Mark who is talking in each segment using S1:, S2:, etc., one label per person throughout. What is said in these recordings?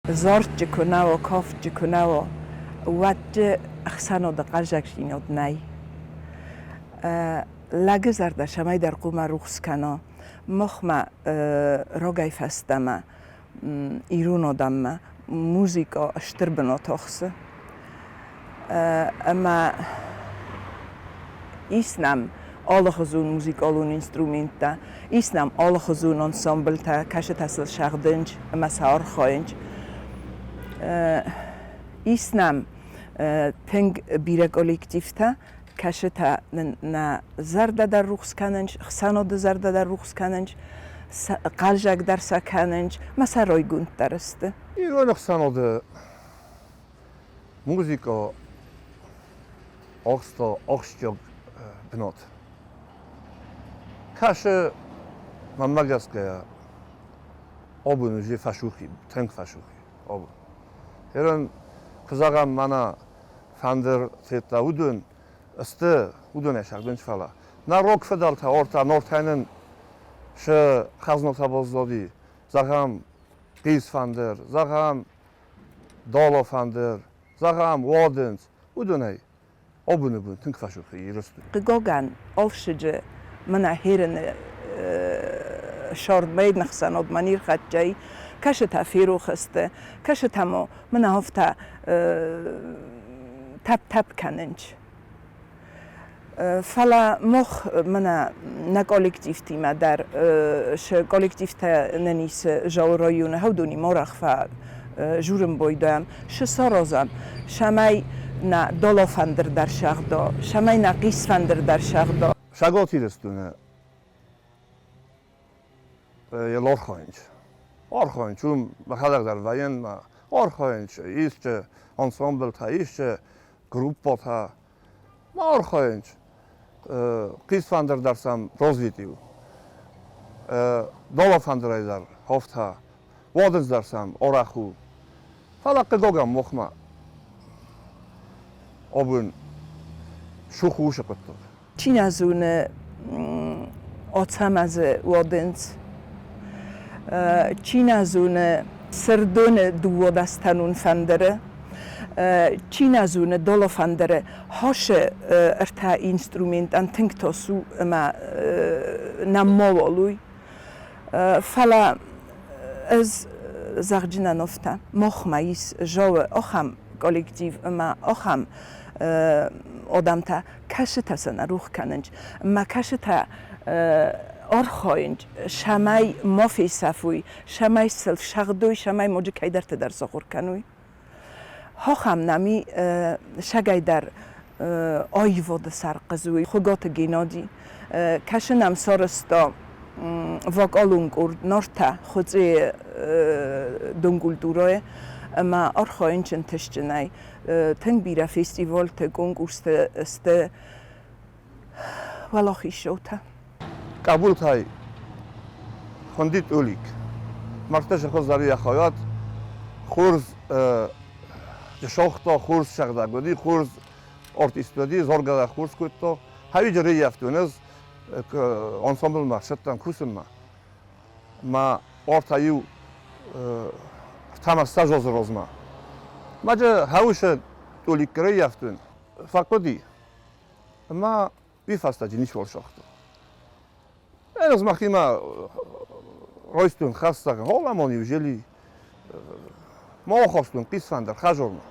S1: Зардджы куы нӕ уа, кафтджы куы нӕ уа, уӕдджы ӕхсӕнады хъаззагдзинад нӕй. Лӕгы зӕрдӕ цӕмӕйдӕр хъуамӕ рухс кӕна. Махмӕ рагӕй фӕстӕмӕ ирон адӕммӕ музыкӕ стыр бынат ахсы. Ӕмӕ ис нӕм алыхуызон музыкалон инструменттӕ, ис нӕм алыхуызон ансамблтӕ, кӕцытӕ сыл сӕгъдынц ӕмӕ сӕ архайынц. Ис нӕм тынг бирӕ коллективтӕ, кӕцытӕ нын нӕ зӕрдӕ дӕр рухс кӕнынц, ӕхсӕнады зӕрдӕ дӕр рухс кӕнынц, хъӕлдзӕг дӕр сӕ кӕнынц ӕмӕ сӕ райгонд дӕр сты.
S2: Ирон ӕхсӕнады музыкӕ ахста ахсджиаг бынат. Кӕсы, мӕнмӕ гӕсгӕ, абон уже фӕсухи, тынг фӕсухи абон. Ерын, куы зӕгъӕм, мӕнӕ фӕндыр федта уыдон сты, уыдонӕй сӕгъдынц, фӕлӕ нӕ рог фыдӕлтӕ ортӕ нортӕ нын сы хӕзнатӕ баззади, зӕгъӕм, хъисфӕндыр, зӕгъӕм, далафӕндыр, зӕгъӕм, уадындз, уыдонӕй абоны бон тынг фӕсухи Ирыстон.
S1: Хъыгагӕн, ӕфсыджы мӕнӕ херыны сӕрдмӕ ныхсӕнадмӕ не рхӕццӕ и, кӕсытӕ ферох сты, кӕсытӕ ма мӕнӕ афтӕ тӕпп-тӕпп кӕнынц. Фӕлӕ мах мӕнӕ нӕ коллективтимӕ дӕр цы коллективтӕ нын ис Зауы районы, уыдонимӕ арӕх фӕжурын байдайӕм, цы саразӕм, цӕмӕй нӕ далафӕндыр дӕр сӕгъда, цӕмӕй нӕ хъисфӕндыр дӕр сӕгъда.
S2: Цӕгат Ирыстоны архайынц. Архайынц, уым мӕхӕдӕг дӕр вӕййын, архайынц, исчи ансамблтӕ, исчи группӕтӕ. Ма архайынц. Хъисфӕндыр дӕр сӕм развитый у. Далафӕндырӕй дӕр афтӕ, уадындз дӕр сӕм арӕх у. Фӕлӕ хъыгагӕн махмӕ абон суху уыцы хъуыддаг.
S1: Чи нӕ зоны Ацӕмӕзы уадындз, чи нӕ зоны Сырдоны дыууадӕстӕнон фӕндыры, чи нӕ зоны Долофӕндыры, хасы ӕртӕ инструментӕн тынг тас у ӕмӕ нӕм мауал уый. Фӕлӕ ӕз зӕгъджынӕн афтӕ, махмӕ ис Зауы ахӕм коллектив ӕмӕ ахӕм адӕмтӕ, кӕцытӕ сӕ нӕ рух кӕнынц ӕмӕ кӕцытӕ архайынц, цӕмӕй ма фесӕфой, цӕмӕй сыл сӕгъдой, цӕмӕй ноджы кӕйдӕрты дӕр сахуыр кӕной. Хохӕм нӕми сагӕйдӕр аивады сӕрхъызуй Хуыгаты Геннади. Кӕсы нӕм сарӕзта вокалон къорд Нартӕ Хуыцъейы донкультурӕйы ӕмӕ архайынц ӕнтыстджынӕй. Тынг бирӕ фестивалты, конкурсты сты уӕлахизцаутӕ.
S2: Къӕбултӕй хуынди Тъолик. Мӕрдтӕ сӕ хуыздӕр йӕ хайад хорз сагъта, хорз сӕгъдӕг уыди, хорз артист уыди, заргӕ дӕр хорз кодта. Хӕвиджы рыййӕфтон ӕз ансамблмӕ ссыдтӕн кусынмӕ. Мӕ ортӕ иу ӕртӕмӕ ссӕдз размӕ. Маджы хӕусы Тъоликки рыййӕфтон, фӕхъуыди. Ӕмӕ уый фӕстӕджы ничиуал сагъта. Ӕз мӕхимӕ райстон хӕссӕг гъоламон неужели ма ахастон хъисфӕндыр хӕзормӕ.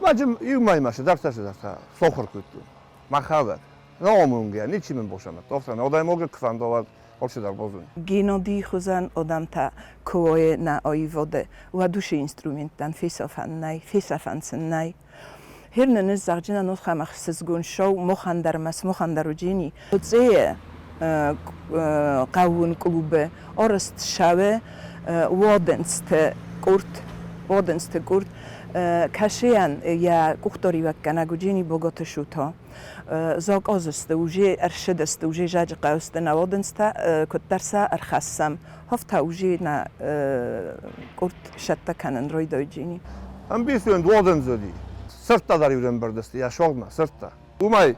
S2: Маджы иу мӕймӕ цыдӕртӕ-цыдӕртӕ сахуыр кодтон мӕхӕдӕг. Нӕ ничи мын босамадта. Афтӕ адӕймаги куы фӕнда, уӕд алцыдӕр базоны.
S1: Геннадий хуызӕн адӕмтӕ куы уой нӕ аивады, уӕд уыцы инструменттӕн фесӕфӕн нӕй, фесӕфӕн сын нӕй. Хер нын зӕгъджынӕн охӕм ӕхсызгон шоу мохӕн дӕр ӕмӕ смохӕн дӕр уыджини. Хуыцъейы хъӕууон клубы арӕзт цӕуы уадындзты къорд, уадындзты къорд. Кӕсыйӕн йӕ къухдариуӕггӕнӕг уыджини Боготы Шута. Закъаз сты, уже ӕрсыдысты, уже зӕджы хъӕусты нӕ уадындзтӕ, куыддӕр сӕ ӕрхӕссӕм, афтӕ уже нӕ къорд сӕттӕ кӕнын райдайджини.
S2: Ӕмбисонд уадындз уыди. Сырдтӕ дӕр-иу ӕмбырд сты йӕ согъмӕ, сырдтӕ. Уымӕй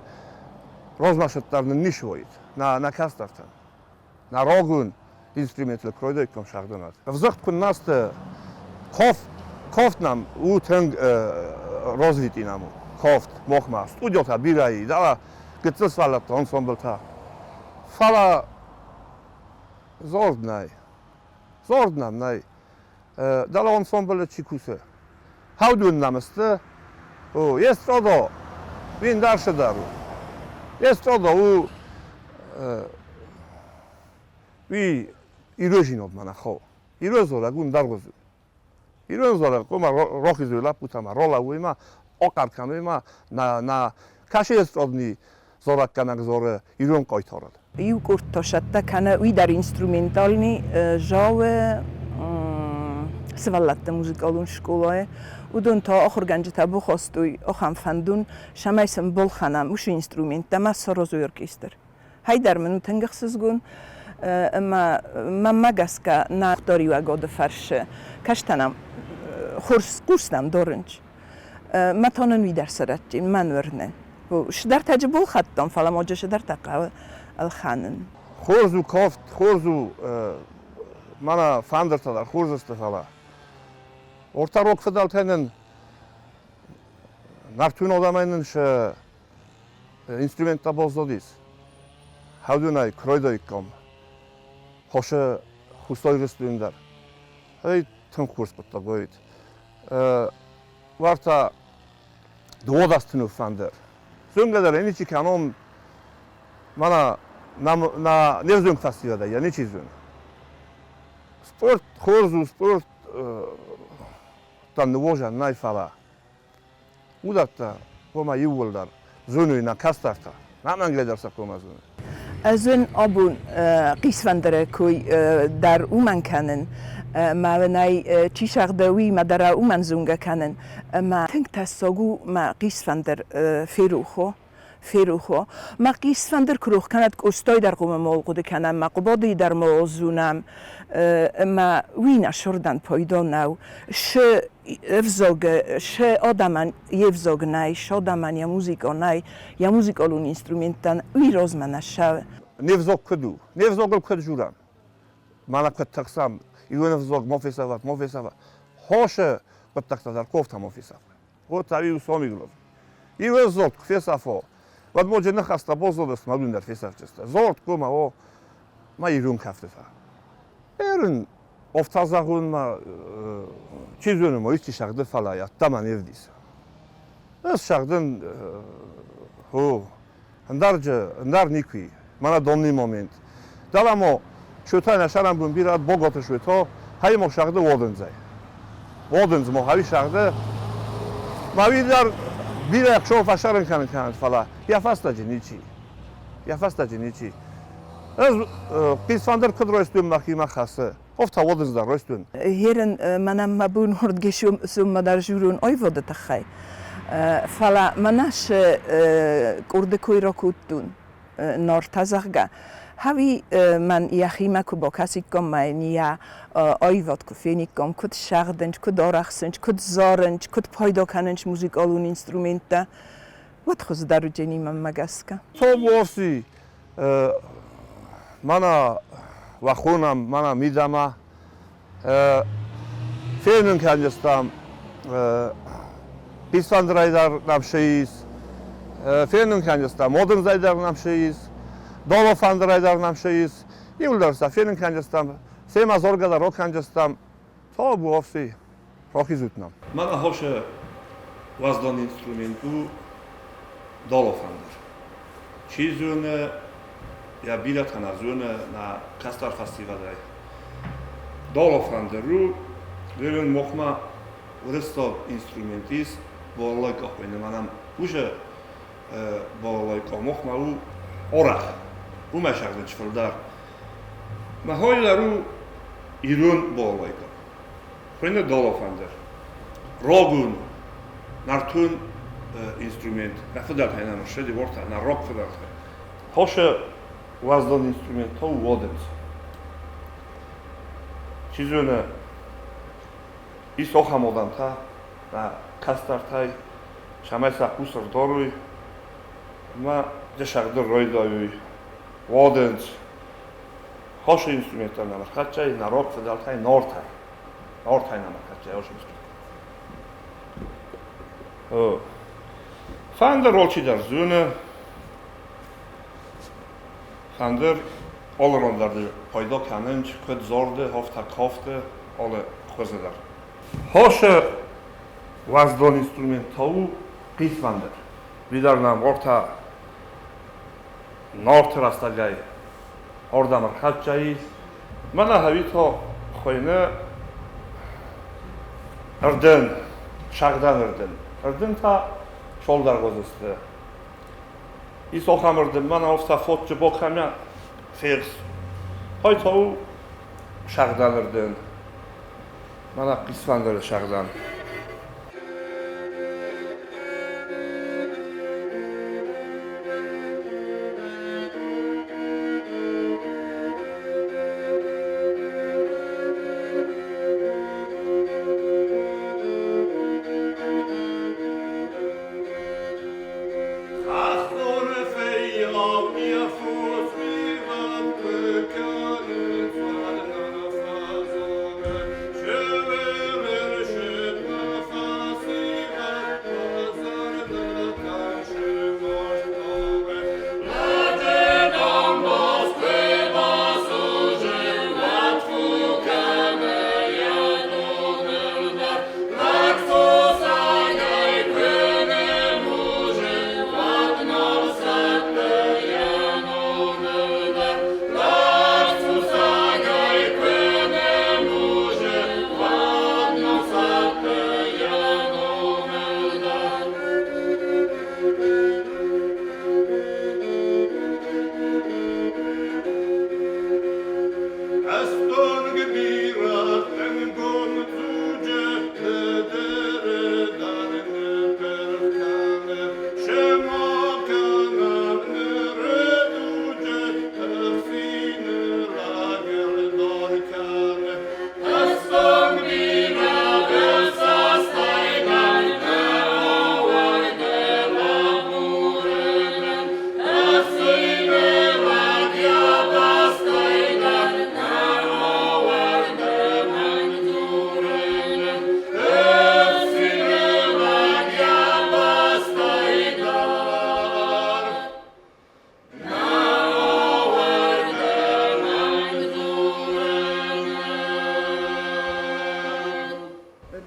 S2: размӕ сырддӕр нын ницы уаид, нӕ, нӕ кӕстӕртӕн. Нӕ рагон инструменттыл кройдойком шагдынат. Взагт куннасты кофт, кофт нам у тынг развитый нам кофт, мохма, студиота бирӕ и, дала гыццыл сывӕллӕтты ансамблтӕ. Фӕлӕ зорд нӕй. Зорд нӕм нӕй. Дала ансамблы чи кусы? Хаудун нӕм сты. О, эстрада, уин дальше дӕр у. Эстрада у уый ирозинод мӕнӕ хо. Ирозорӕг ун даргъуз. Ирозорӕг кома рохизуй лӕппутӕмӕ, ролӕуй ма, окъар кӕнуй ма, на на кӕсы эстрадни зораггӕнӕг зоры ирон хъайтарыл.
S1: Иу къорд та сӕттӕ кӕны уый дӕр инструментальный зауы сывӕллӕтты музыкалон скъолайы. Уыдон та ахуыргӕнджытӕ бахастой ахӕм фӕндон, цӕмӕй сын балхӕнӕм уыцы инструменттӕ ӕмӕ саразой оркестр. Хай дӕр мын у тынг ӕхсызгон ӕмӕ мӕнмӕ гӕсгӕ нӕ къухдариуӕгады фӕрцы кӕстӕнӕм хорз хъус нӕм дарынц. Мӕ та нын уый дӕр сарӕзтин, мӕн уырны. Цыдӕртӕ балхӕдтон, фӕлӕ ма цыдӕртӕ хъӕуы ӕлхӕнын.
S2: Хорз у кафт, хорз у мӕнӕ фӕндыртӕ дӕр хорз сты, фӕлӕ ортӕ рог фыдӕлтӕ нын нӕртон адӕмӕй нын сӕ инструменттӕ баззадис. Хӕдунӕй, кройдойккам, хосы хустой дӕр. Эй, тынг хорз хъуыддаг уаид. Уӕртӕ 12 фӕндыр. Зонгӕ дӕр ничи кӕнон, мӕнӕ на не взонг фӕсивӕдӕй, я ничи зоны. Спорт хорз у, спорт та ныуозӕн нӕй, фӕлӕ уыдӕттӕ хъуамӕ иууылдӕр зоной нӕ кӕстӕртӕ, ӕнӕмӕнгӕй дӕр сӕ хъуамӕ зоной.
S1: Ӕз уын абон хъисфӕндыры кой дӕр уымӕн кӕнын, ӕмӕ уын ӕй чи сагъды, уыимӕ дӕр уымӕн зонгӕ кӕнын, ӕмӕ тынг тӕссаг у мӕ хъисфӕндыр ферох уа. Ферох уа. Мӕ хъисфӕндыр куы рох кӕнӕд, Къостай дӕр хъуамӕ ма хъуыды кӕнӕм, мӕ Хъуыбадыйы дӕр ма зонӕм, ӕмӕ уый нӕ сырдӕн пайда нӕу. Шы ӕвзаг, шы адӕмӕн йе взаг нӕй, шы адӕмӕн йӕ музыкӕ нӕй, йӕ музыкалон инструменттӕн уый размӕ нӕ ссӕуы.
S2: Не взаг куыд у? Не взагыл куыд дзурӕм? Мӕнӕ куыд тыхсӕм, ирон ӕвзаг ма фесӕфӕд, ма фесӕфӕд. Хосы хъуыддӕгтӕ дӕр кофтӕ ма фесӕфӕд. Вот та у сомиглов. Иу зорд куы фесӕфо, уӕд моджы ныхӕстӕ боззодысты мӕ уын дӕр фесӕфджысты. Зорд куы о, ма ирон кӕфтытӕ. Эрын офта зӕгъун ма чи зоны, мо исчи сагъды, фӕлӕ ӕддӕмӕ не вдисы. Ӕз сагъдын, о, ӕндӕрджы, ӕндӕр никуы. Мӕнӕ донный момент. Дӕлӕ шөтӕ нӕ сӕрӕн бын бирӕ боготы шөто, хай мо сагъды одынзӕй. Одынз мо хави сагъды. Ма уый дӕр бирӕ ӕхсӕв фӕсӕрын кӕнын кӕнӕд, фӕлӕ йӕ фӕстаджы ничи. Йӕ фӕстаджы ничи. Ӕз хъисфӕндыр куыд райстон мӕхимӕ хӕсы. Офта одынз дӕр райстон.
S1: Херен мӕнӕн мӕ бон хордге суммӕ дӕр журон ойводы тыххӕй. Фӕлӕ мӕнӕ шы къорды кой ракодтон, Нартӕ, зӕгъгӕ. Хави мӕн йӕхимӕ куы бакӕсиккам, мӕ йын йӕ аивад куы фениккам, куыд сӕгъдынц, куыд арӕхсынц, куыд зарынц, куыд пайда кӕнынц музыкалон инструменттӕ, уӕд хуыздӕр уыдзӕни мӕнмӕ гӕсгӕ.
S2: Тобуафси, мӕнӕ уӕ хонӕм, мӕнӕ мидӕмӕ. Фенын кӕндзыстӕм Хъисфӕндырӕй дӕр нӕм шы ис, фенын кӕндзыстӕм Одынзӕй дӕр нӕм шы ис, Долофӕндырӕй дӕр нӕм шы ис. Иууылдӕр сӕ фенын кӕндзыстӕм, семӕ дзоргӕ дӕр ракӕндзыстӕм. Тобуафси, рахизут нӕм. Мӕнӕ хосы уӕздан инструмент у долофӕндыр. Чи зоны, йӕ бирӕтӕ нӕ зоны нӕ кӕстӕр фӕсивӕдӕй. Долофӕндыр у, верен мохмӕ уырыссаг инструмент ис, балалайка хуыйны мӕнӕн уже балалайка мохмӕ у орах. Уымӕй сӕгъдынч фылдӕр. Мӕ хой дӕр у ирон балалайка. Хуыйны долофӕндыр. Рогун, нӕртон инструмент. Нӕ фыдӕлтӕй нӕм ссыди, уортӕ, нӕ рог фыдӕлтӕй. Хосы уӕздан инструмент та у уадындз. Чи зоны, ис ахӕм адӕмтӕ, нӕ кӕстӕртӕй, цӕмӕй сӕ хъус ӕрдарой ӕмӕ дӕ сӕгъды райдайой. Уадындз. Хосы инструменттӕ нӕм ӕрхӕццӕ и, нӕ рог фыдӕлтӕй Нортӕй. Нортӕй нӕм ӕрхӕццӕ и хосы инструмент. Фӕндыр алчидӕр зоны. Фӕндыр алы ран дӕр пайда кӕнынц, куыд зарды, афтӕ кафты, алы хуызы дӕр. Хосы уӕздан инструмент та у хъисфӕндыр. Уый дӕр нӕм ӕртӕ Нарты рӕстӕгӕй ардӕм ӕрхӕццӕ и. Мӕнӕ хӕви та хуыйны ӕрдын, сӕгъдӕн ӕрдын. Ӕрдын та цалдӕргъуыз сты. Ис ахӕм ӕрдын, мӕнӕ афтӕ фотджы бокӕмӕ ферс. Ай та у сӕгъдӕн ӕрдын. Мӕнӕ хъисфӕндыры сӕгъдӕн.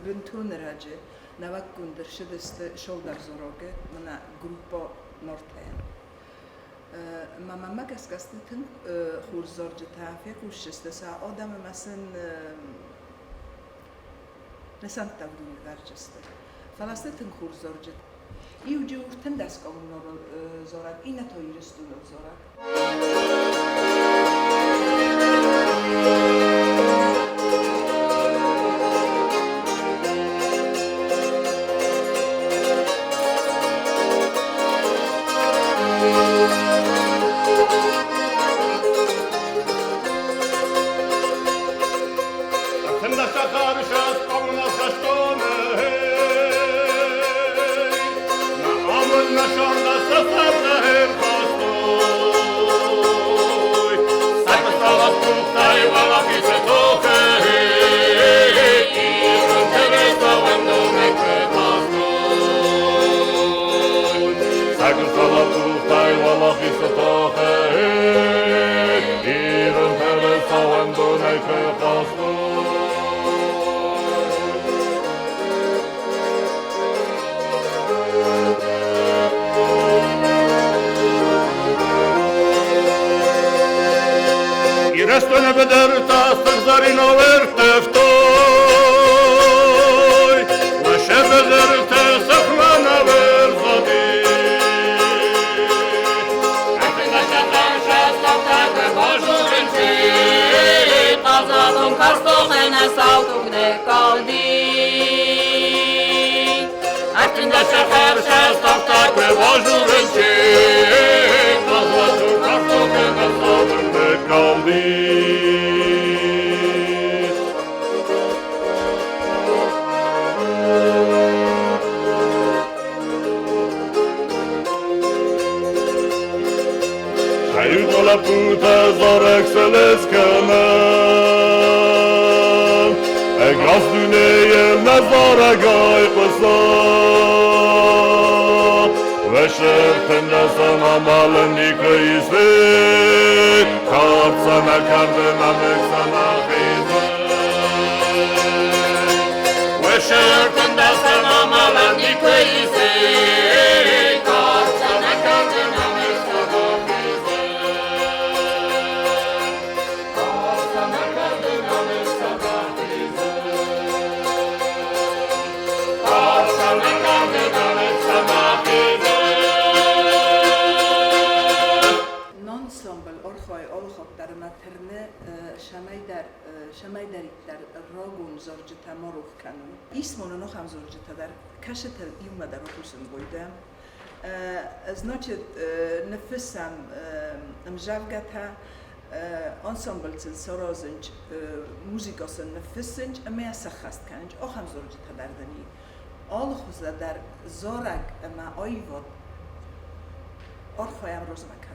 S1: Бынтон раджы нӕуӕггонд ӕрцыдысты Шолдарзорогы мӕнӕ группа Нортӕйӕн. Мӕ мамӕ гӕсгӕ сты тынг хорз зарджытӕ, фехъусдзысты сӕ адӕм ӕмӕ сын нысӕнттӕ уыдон нывӕрдзысты. Фӕлӕ сты тынг хорз зарджытӕ. Иу джиур тындӕс коммунарыл зарӕг, иннӕ та Ирыстоныл зарӕг.
S2: Ирыстоны быдыртӕ сыгъзӕринау ӕрттывтой, Уӕ быдыртӕ сыхмӕ ӕрзади. Гас дунейыл нӕ зарӕг айхъуыса. Вешертындӕсӕм амалын никуы ис Карцана кӕрдын ӕмӕ хизы. Вешертындӕсӕм амалын никуы ис Карцана кӕрдын ӕмӕ хизы. Карцана кӕрдын ӕмӕ хизы. Карцана кӕрдын ӕмӕ хизы.
S1: Ансамбль архайы алыхатт дӕр ӕмӕ тырны цӕмӕйдӕр цӕмӕйдӕриддӕр рагон зарджытӕ ма рох кӕнын. Ис ма нын ахӕм зарджытӕ дӕр, кӕсытӕ иумӕ дӕр ахъусын байдайӕм. Значит, ныффыссӕм ӕмдзӕвгӕтӕ, ансамбль сын саразынч, музыкӕ сын ныффыссынч ӕмӕ йӕ сӕххӕст кӕнынч. Ахӕм зарджытӕ дӕр дын и. Алыхуызы дӕр зарӕг ӕмӕ аивад архайӕм размӕ кӕнын.